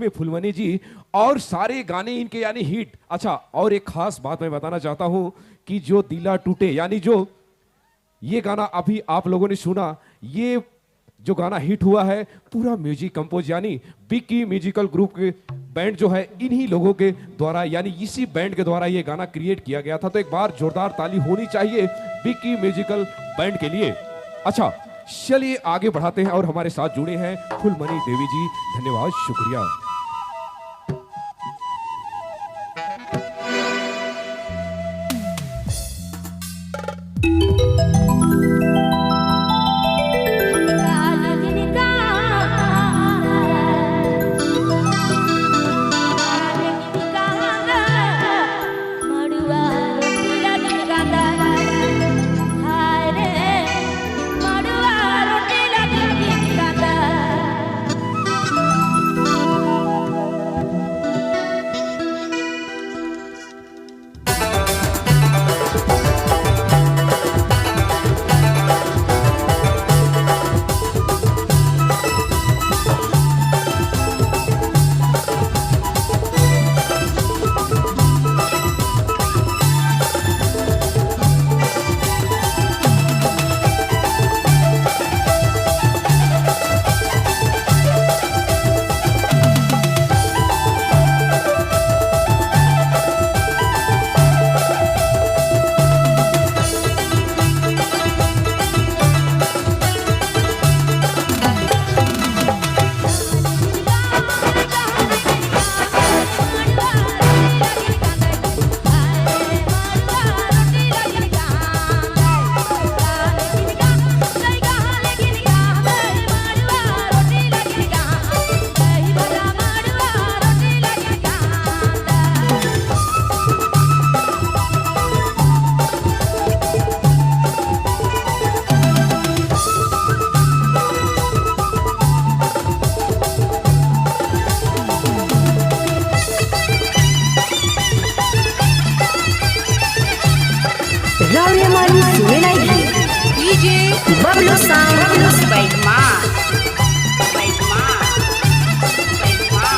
में फुलमनी जी और सारे गाने इनके यानी हिट। अच्छा, और एक खास बात मैं बताना चाहता हूं कि जो दिला टूटे, यानी जो ये गाना अभी आप लोगों ने सुना, ये जो गाना हिट हुआ है, पूरा म्यूजिक कंपोज यानी बिकी म्यूजिकल ग्रुप के बैंड जो है इन्हीं लोगों के द्वारा, यानी इसी बैंड के द्वारा ये गाना क्रिएट किया गया था। तो एक बार जोरदार ताली होनी चाहिए बिकी म्यूजिकल बैंड के लिए। अच्छा, चलिए आगे बढ़ाते हैं और हमारे साथ जुड़े हैं फुलमनी देवी जी। धन्यवाद, शुक्रिया। बबलू साउंड बैगमा बैगमा बैगमा।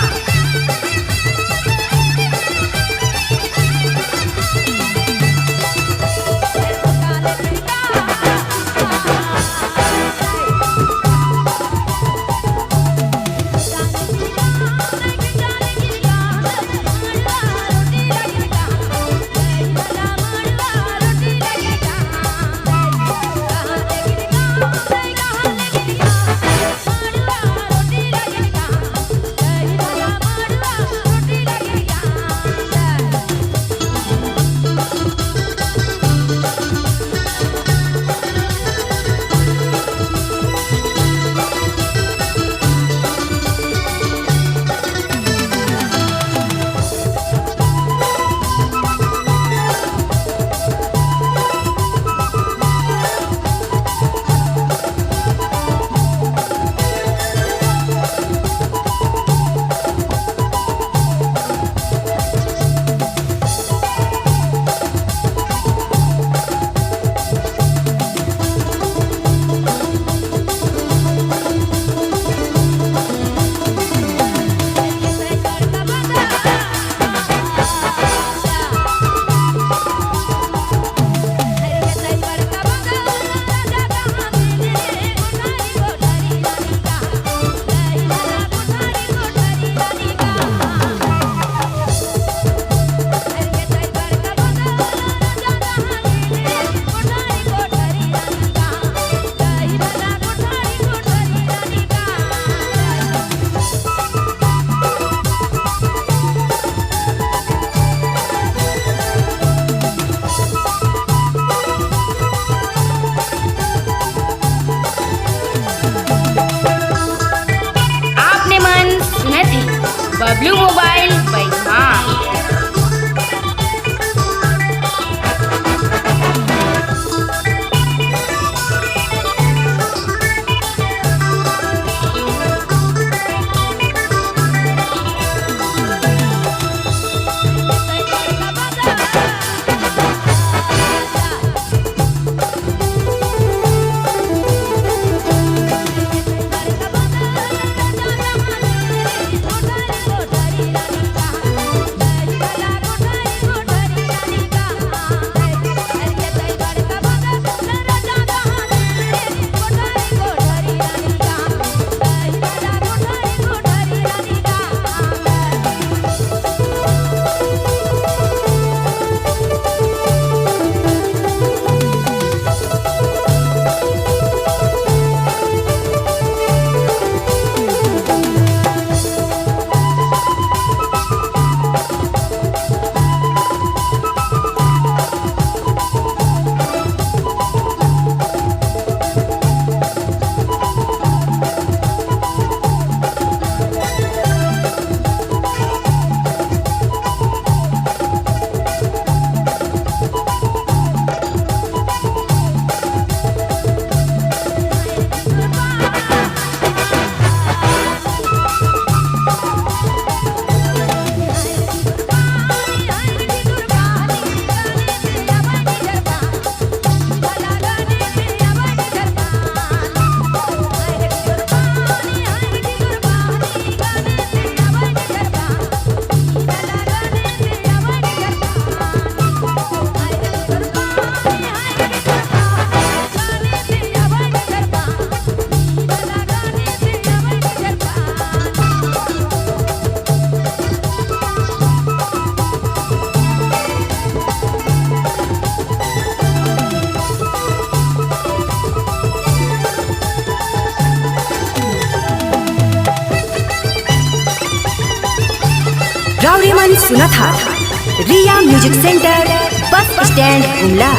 आपने मन सुनती बबलू मोबाइल बैगमा। Thank you. रावरीमन सुनथा Riya music centre, bus stand, Gumla.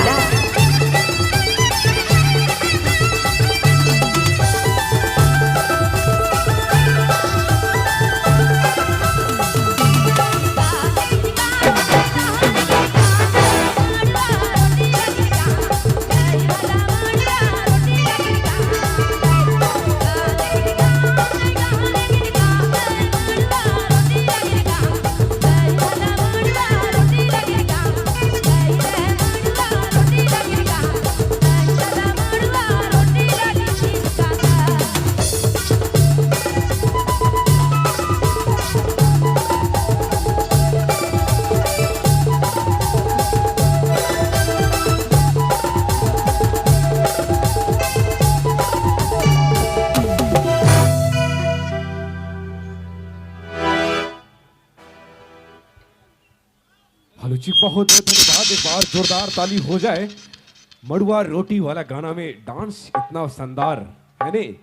Hello जी, बहुत बहुत धन्यवाद। एक बार जोरदार ताली हो जाए। मड़ुआ रोटी वाला गाना में डांस इतना शानदार है ने।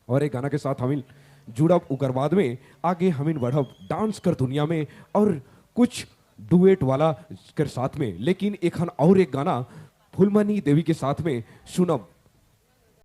और एक गाना के साथ हमिन जुड़ब, उकर बाद में आगे हमिन बढ़ब डांस कर दुनिया में और कुछ डुएट वाला कर साथ में। लेकिन एक हन और एक गाना फुलमनी देवी के साथ में सुनब।